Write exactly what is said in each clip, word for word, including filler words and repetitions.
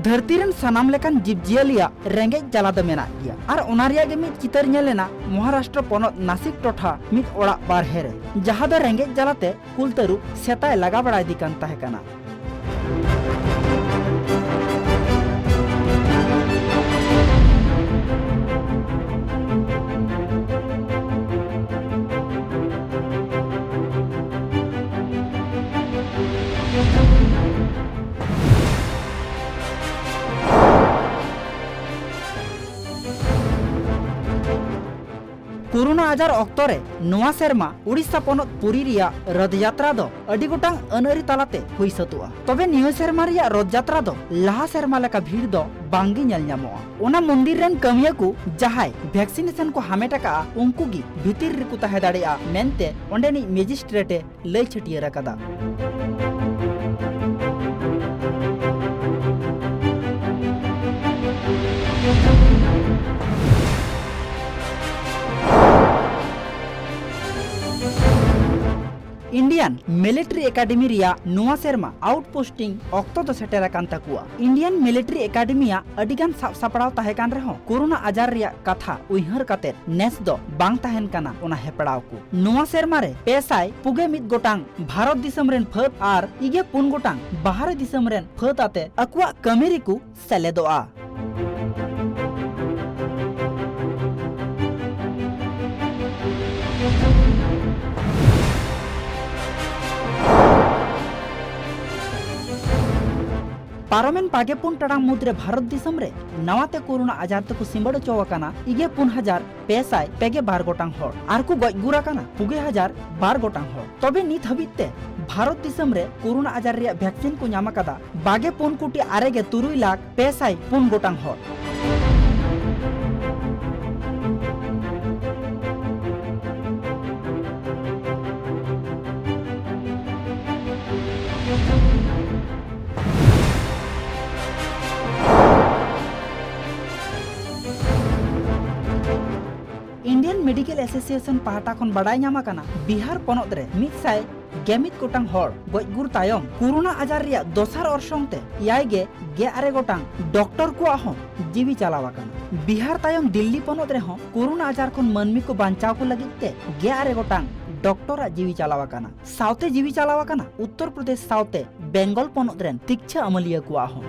ᱫᱷᱟᱹᱨᱛᱤ ᱨᱮᱱ ᱥᱟᱱᱟᱢ ᱞᱮᱠᱟᱱ ᱡᱤᱵᱽ ᱡᱤᱭᱟᱹᱞᱤᱭᱟᱜ ᱨᱮᱸᱜᱮᱡ ᱡᱟᱞᱟ ᱫᱚ ᱢᱮᱱᱟᱜ ᱜᱮᱭᱟ, ᱟᱨ ᱚᱱᱟ ᱨᱮᱭᱟᱜ ᱜᱮ ᱢᱤᱫ ᱪᱤᱛᱟᱹᱨ ᱧᱮᱞ ᱮᱱᱟ ᱢᱚᱦᱟᱨᱟᱥᱴᱨᱚ ᱯᱚᱱᱚᱛ ᱱᱟᱥᱤᱠ ᱴᱚᱴᱷᱟ ᱢᱤᱫ ᱚᱲᱟᱜ ᱵᱟᱨᱦᱮ ᱨᱮ, ᱡᱟᱦᱟᱸ ᱫᱚ ᱨᱮᱸᱜᱮᱡ ᱡᱟᱞᱟᱛᱮ ᱠᱩᱞ ᱛᱟᱹᱨᱩᱵ ᱥᱮᱛᱟᱭ ᱞᱟᱜᱟ ᱵᱟᱲᱟᱭᱮᱫᱮ ᱠᱟᱱ ᱛᱟᱦᱮᱸ ᱠᱟᱱᱟ᱾ ᱠᱳᱨᱳᱱᱟ ᱟᱡᱟᱨ ᱚᱠᱛᱚ ᱨᱮ ᱱᱚᱣᱟ ᱥᱮᱨᱢᱟ ᱩᱲᱤᱥᱥᱟ ᱯᱚᱱᱚᱛ ᱯᱩᱨᱤ ᱨᱮᱭᱟᱜ ᱨᱚᱛᱷ ᱡᱟᱛᱨᱟ ᱫᱚ ᱟᱹᱰᱤ ᱜᱚᱴᱟᱝ ᱟᱹᱱ ᱟᱹᱨᱤ ᱛᱟᱞᱟᱛᱮ ᱦᱩᱭ ᱥᱟᱹᱛᱚᱜᱼᱟ᱾ ᱛᱚᱵᱮ ᱱᱤᱭᱟᱹ ᱥᱮᱨᱢᱟ ᱨᱮᱭᱟᱜ ᱨᱚᱛᱷ ᱡᱟᱛᱨᱟ ᱫᱚ ᱞᱟᱦᱟ ᱥᱮᱨᱢᱟ ᱞᱮᱠᱟ ᱵᱷᱤᱲ ᱫᱚ ᱵᱟᱝ ᱜᱮ ᱧᱮᱞ ᱧᱟᱢᱚᱜᱼᱟ᱾ ᱚᱱᱟ ᱢᱚᱱᱫᱤᱨ ᱨᱮᱱ ᱠᱟᱹᱢᱤᱭᱟᱹ ᱠᱚ ᱡᱟᱦᱟᱸᱭ ᱵᱷᱮᱠᱥᱤᱱᱮᱥᱚᱱ ᱠᱚ ᱦᱟᱢᱮᱴ ᱟᱠᱟᱫᱼᱟ, ᱩᱱᱠᱩ ᱜᱮ ᱵᱷᱤᱛᱤᱨ ᱨᱮᱠᱚ ᱛᱟᱦᱮᱸ ᱫᱟᱲᱮᱭᱟᱜᱼᱟ ᱢᱮᱱᱛᱮ ᱚᱸᱰᱮᱱᱤᱡ ᱢᱮᱡᱤᱥᱴᱨᱮᱴ ᱮ ᱞᱟᱹᱭ ᱪᱷᱟᱹᱴᱭᱟᱹᱨ ᱟᱠᱟᱫᱟ᱾ Indian Military Academy ᱨᱮᱭᱟᱜ ᱱᱚᱣᱟ ᱥᱮᱨᱢᱟ ᱟᱣᱩᱴ ᱯᱳᱥᱴᱤᱝ ᱚᱠᱛᱚ ᱫᱚ ᱥᱮᱴᱮᱨ ᱟᱠᱟᱱ ᱛᱟᱠᱚᱣᱟ᱾ Indian Military Academy ᱟᱜ ᱟᱹᱰᱤ ᱜᱟᱱ ᱥᱟᱵ ᱥᱟᱯᱲᱟᱣ ᱛᱟᱦᱮᱸ ᱠᱟᱱ ᱨᱮᱦᱚᱸ, ᱠᱳᱨᱳᱱᱟ ᱟᱡᱟᱨ ᱨᱮᱭᱟᱜ ᱠᱟᱛᱷᱟ ᱩᱭᱦᱟᱹᱨ ᱠᱟᱛᱮ ᱱᱮᱥ ᱫᱚ ᱵᱟᱝ ᱛᱟᱦᱮᱱ ᱠᱟᱱᱟ ᱚᱱᱟ ᱦᱮᱯᱲᱟᱣ ᱠᱚ᱾ ᱱᱚᱣᱟ ᱥᱮᱨᱢᱟ ᱨᱮ ᱯᱮ ᱥᱟᱭ ᱯᱩᱜᱮ ᱢᱤᱫ ᱜᱚᱴᱟᱝ ᱵᱷᱟᱨᱚᱛ ᱫᱤᱥᱚᱢ ᱨᱮᱱ ᱯᱷᱟᱹᱫ ᱟᱨ ᱤᱜᱮ ᱯᱩᱱ ᱜᱚᱴᱟᱝ ᱵᱟᱦᱨᱮ ᱫᱤᱥᱚᱢ ᱨᱮᱱ ᱯᱷᱟᱹᱫ ᱟᱛᱮ ᱟᱠᱚᱣᱟᱜ ᱠᱟᱹᱢᱤ ᱨᱮᱠᱚ ᱥᱮᱞᱮᱫᱚᱜᱼᱟ᱾ ᱯᱟᱨᱚᱢᱮᱱ ᱵᱟᱜᱮ ᱯᱩᱱ ᱴᱟᱲᱟᱝ ᱢᱩᱫᱽᱨᱮ ᱵᱷᱟᱨᱚᱛ ᱫᱤᱥᱚᱢ ᱨᱮ ᱱᱟᱣᱟᱛᱮ ᱠᱳᱨᱳᱱᱟ ᱟᱡᱟᱨ ᱛᱮᱠᱚ ᱥᱤᱸᱵᱟᱹᱲ ᱦᱚᱪᱚ ᱟᱠᱟᱱᱟ ᱤᱜᱮ ᱯᱩᱱ ᱦᱟᱡᱟᱨ ᱯᱮ ᱥᱟᱭ ᱯᱮ ᱜᱮ ᱵᱟᱨ ᱜᱚᱴᱟᱝ ᱦᱚᱲ ᱟᱨ ᱠᱚ ᱜᱚᱡ ᱜᱩᱨ ᱟᱠᱟᱱᱟ ᱯᱩᱜᱮ ᱦᱟᱡᱟᱨ ᱵᱟᱨ ᱜᱚᱴᱟᱝ ᱦᱚᱲ᱾ ᱛᱚᱵᱮ ᱱᱤᱛ ᱦᱟᱹᱵᱤᱡ ᱛᱮ ᱵᱷᱟᱨᱚᱛ ᱫᱤᱥᱚᱢ ᱨᱮ ᱠᱳᱨᱳᱱᱟ ᱟᱡᱟᱨ ᱨᱮᱭᱟᱜ ᱵᱷᱮᱠᱥᱤᱱ ᱠᱚ ᱧᱟᱢ ᱟᱠᱟᱫᱟ ᱵᱟᱜᱮ ᱯᱩᱱ ᱠᱳᱴᱤ ᱟᱨᱮ ᱜᱮ ᱛᱩᱨᱩᱭ ᱞᱟᱠᱷ ᱯᱮ ᱥᱟᱭ ᱯᱩᱱ ᱜᱚᱴᱟᱝ ᱦᱚᱲ᱾ Indian Medical Association ᱯᱟᱦᱴᱟ ᱠᱷᱚᱱ ᱵᱟᱰᱟᱭ ᱧᱟᱢ ᱟᱠᱟᱱᱟ, ᱵᱤᱦᱟᱨ ᱯᱚᱱᱚᱛ ᱨᱮ ᱢᱤᱫ ᱥᱟᱭ ᱜᱮᱢᱤᱫ ᱜᱚᱴᱟᱝ ᱦᱚᱲ ᱜᱚᱡ ᱜᱩᱨ ᱛᱟᱭᱚᱢ ᱠᱳᱨᱳᱱᱟ ᱟᱡᱟᱨ ᱨᱮᱭᱟᱜ ᱫᱚᱥᱟᱨ ᱚᱨᱥᱚᱝ ᱛᱮ ᱮᱭᱟᱭ ᱜᱮ ᱜᱮ ᱟᱨᱮ ᱜᱚᱴᱟᱝ ᱰᱚᱠᱴᱚᱨ ᱠᱚᱣᱟᱜ ᱦᱚᱸ ᱡᱤᱣᱤ ᱪᱟᱞᱟᱣ ᱟᱠᱟᱱᱟ᱾ ᱵᱤᱦᱟᱨ ᱛᱟᱭᱚᱢ ᱫᱤᱞᱞᱤ ᱯᱚᱱᱚᱛ ᱨᱮᱦᱚᱸ ᱠᱳᱨᱳᱱᱟ ᱟᱡᱟᱨ ᱠᱷᱚᱱ ᱢᱟᱹᱱᱢᱤ ᱠᱚ ᱵᱟᱧᱪᱟᱣ ᱠᱚ ᱞᱟᱹᱜᱤᱫ ᱛᱮ ᱜᱮ ᱟᱨᱮ ᱜᱚᱴᱟᱝ ᱰᱚᱠᱴᱚᱨᱟᱜ ᱡᱤᱣᱤ ᱪᱟᱞᱟᱣ ᱟᱠᱟᱱᱟ᱾ ᱥᱟᱶᱛᱮ ᱡᱤᱣᱤ ᱪᱟᱞᱟᱣ ᱟᱠᱟᱱᱟ ᱩᱛᱛᱚᱨ ᱯᱨᱚᱫᱮᱥ ᱥᱟᱶᱛᱮ ᱵᱮᱝᱜᱚᱞ ᱯᱚᱱᱚᱛ ᱨᱮᱱ ᱛᱤᱠᱪᱷᱟᱹ ᱟᱹᱢᱟᱹᱞᱤᱭᱟᱹ ᱠᱚᱣᱟᱜ ᱦᱚᱸ᱾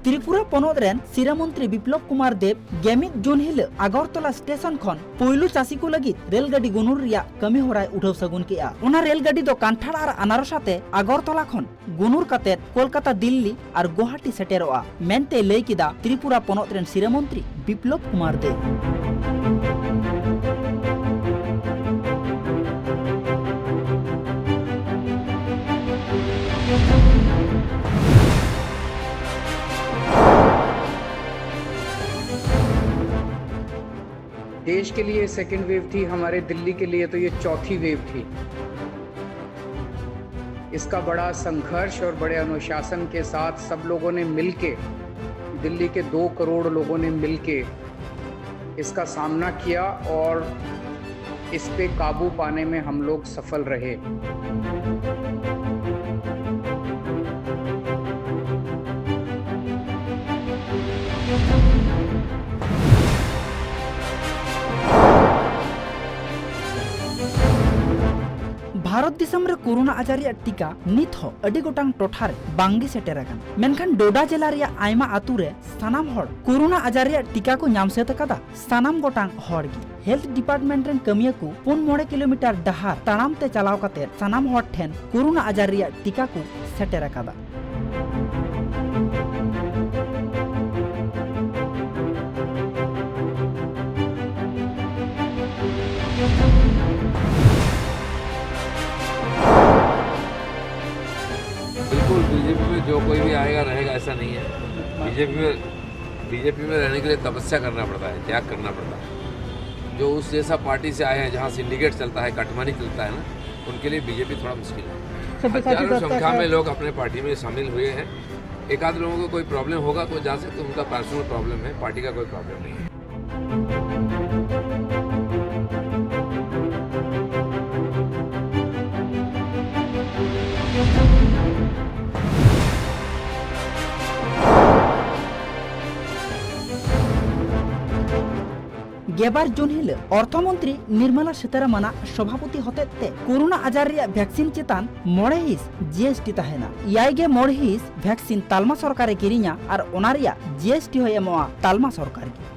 ᱛᱨᱤᱯᱩᱨᱟ ᱯᱚᱱᱚᱛ ᱨᱮᱱ ᱥᱤᱨᱟᱹ ᱢᱚᱱᱛᱨᱤ ᱵᱤᱯᱞᱚᱵ ᱠᱩᱢᱟᱨ ᱫᱮᱵᱽ ᱜᱮᱢᱤᱫ ᱡᱩᱱ ᱦᱤᱞᱚᱜ ᱟᱜᱚᱨᱛᱚᱞᱟ ᱥᱴᱮᱥᱚᱱ ᱠᱷᱚᱱ ᱯᱩᱭᱞᱩ ᱪᱟᱹᱥᱤ ᱠᱚ ᱞᱟᱹᱜᱤᱫ ᱨᱮᱞ ᱜᱟᱹᱰᱤ ᱜᱩᱱᱩᱨ ᱨᱮᱭᱟᱜ ᱠᱟᱹᱢᱤ ᱦᱚᱨᱟᱭ ᱩᱰᱷᱟᱹᱣ ᱥᱟᱹᱜᱩᱱ ᱠᱮᱫᱼᱟ᱾ ᱚᱱᱟ ᱨᱮᱞ ᱜᱟᱹᱰᱤ ᱫᱚ ᱠᱟᱱᱴᱷᱟᱲ ᱟᱨ ᱟᱱᱟᱨᱚᱥ ᱟᱛᱮ ᱟᱜᱚᱨᱛᱚᱞᱟ ᱠᱷᱚᱱ ᱜᱩᱱᱩᱨ ᱠᱟᱛᱮ ᱠᱳᱞᱠᱟᱛᱟ, ᱫᱤᱞᱞᱤ ᱟᱨ ᱜᱩᱣᱟᱦᱟᱴᱤ ᱥᱮᱴᱮᱨᱚᱜᱼᱟ ᱢᱮᱱᱛᱮ ᱞᱟᱹᱭ ᱠᱮᱫᱟ ᱛᱨᱤᱯᱩᱨᱟ ᱯᱚᱱᱚᱛ ᱨᱮᱱ ᱥᱤᱨᱟᱹ ᱢᱚᱱᱛᱨᱤ ᱵᱤᱯᱞᱚᱵ ᱠᱩᱢᱟᱨ ᱫᱮᱵᱽ᱾ देश के लिए सेकेंड वेव थी, हमारे दिल्ली के लिए तो ये चौथी वेव थी। इसका बड़ा संघर्ष और बड़े अनुशासन के साथ सब लोगों ने मिलके, दिल्ली के दो करोड़ लोगों ने मिलके इसका सामना किया और इस पे काबू पाने में हम लोग सफल रहे। ᱵᱷᱟᱨᱚᱛ ᱫᱤᱥᱚᱢ ᱨᱮ ᱠᱳᱨᱳᱱᱟ ᱟᱡᱟᱨ ᱨᱮᱭᱟᱜ ᱴᱤᱠᱟ ᱱᱤᱛ ᱦᱚᱸ ᱟᱹᱰᱤ ᱜᱚᱴᱟᱝ ᱴᱚᱴᱷᱟ ᱨᱮ ᱵᱟᱝᱜᱮ ᱥᱮᱴᱮᱨ ᱟᱠᱟᱱᱟ, ᱢᱮᱱᱠᱷᱟᱱ ᱰᱳᱰᱟ ᱡᱮᱞᱟ ᱨᱮᱭᱟᱜ ᱟᱭᱢᱟ ᱟᱛᱳ ᱨᱮ ᱥᱟᱱᱟᱢ ᱦᱚᱲ ᱠᱳᱨᱳᱱᱟ ᱟᱡᱟᱨ ᱨᱮᱭᱟᱜ ᱴᱤᱠᱟ ᱠᱚ ᱧᱟᱢ ᱥᱟᱹᱛ ᱟᱠᱟᱫᱟ᱾ ᱥᱟᱱᱟᱢ ᱜᱚᱴᱟᱝ ᱦᱚᱲ ᱜᱮ ᱦᱮᱞᱛᱷ ᱰᱤᱯᱟᱨᱴᱢᱮᱱᱴ ᱨᱮᱱ ᱠᱟᱹᱢᱤᱭᱟᱹ ᱠᱚ ᱯᱩᱱ ᱢᱚᱬᱮ ᱠᱤᱞᱳᱢᱤᱴᱟᱨ ᱰᱟᱦᱟᱨ ᱛᱟᱲᱟᱢ ᱛᱮ ᱪᱟᱞᱟᱣ ᱠᱟᱛᱮ ᱥᱟᱱᱟᱢ ᱦᱚᱲ ᱴᱷᱮᱱ ᱠᱳᱨᱳᱱᱟ ᱟᱡᱟᱨ ᱨᱮᱭᱟᱜ ᱴᱤᱠᱟ ᱠᱚ ᱥᱮᱴᱮᱨ ᱟᱠᱟᱫᱟ᱾ बिल्कुल, बीजेपी में जो कोई भी आएगा रहेगा, ऐसा नहीं है। बीजेपी में, बीजेपी में रहने के लिए तपस्या करना पड़ता है, त्याग करना पड़ता है। जो उस जैसा पार्टी से आए हैं, जहाँ सिंडिकेट चलता है, कटमानी चलता है ना, उनके लिए बीजेपी थोड़ा मुश्किल है। सभ्यसाची हजारों दस्ता संख्या का में लोग अपने पार्टी में शामिल हुए हैं। एक आध लोगों को कोई प्रॉब्लम होगा तो जा सकते, उनका पर्सनल प्रॉब्लम है, पार्टी का कोई प्रॉब्लम नहीं है। ᱜᱮᱞᱵᱟᱨ ᱡᱩᱱ ᱦᱤᱞᱚᱜ ᱚᱨᱛᱷᱚ ᱢᱚᱱᱛᱨᱤ ᱱᱤᱨᱢᱚᱞᱟ ᱥᱤᱛᱟᱨᱟᱢᱟᱱᱟᱜ ᱥᱚᱵᱷᱟᱯᱚᱛᱤ ᱦᱚᱛᱮᱛ ᱛᱮ ᱠᱳᱨᱳᱱᱟ ᱟᱡᱟᱨ ᱨᱮᱭᱟᱜ ᱵᱷᱮᱠᱥᱤᱱ ᱪᱮᱛᱟᱱ ᱢᱚᱬᱮ ᱦᱤᱸᱥ ᱡᱤᱮᱥᱴᱤ ᱛᱟᱦᱮᱱᱟ᱾ ᱮᱭᱟᱭ ᱜᱮ ᱢᱚᱬᱮ ᱦᱤᱸᱥ ᱵᱷᱮᱠᱥᱤᱱ ᱛᱟᱞᱢᱟ ᱥᱚᱨᱠᱟᱨᱮ ᱠᱤᱨᱤᱧᱟ ᱟᱨ ᱚᱱᱟ ᱨᱮᱭᱟᱜ ᱡᱤᱮᱥᱴᱤ ᱦᱚᱸᱭ ᱮᱢᱚᱜᱼᱟ ᱛᱟᱞᱢᱟ ᱥᱚᱨᱠᱟᱨ ᱜᱮ᱾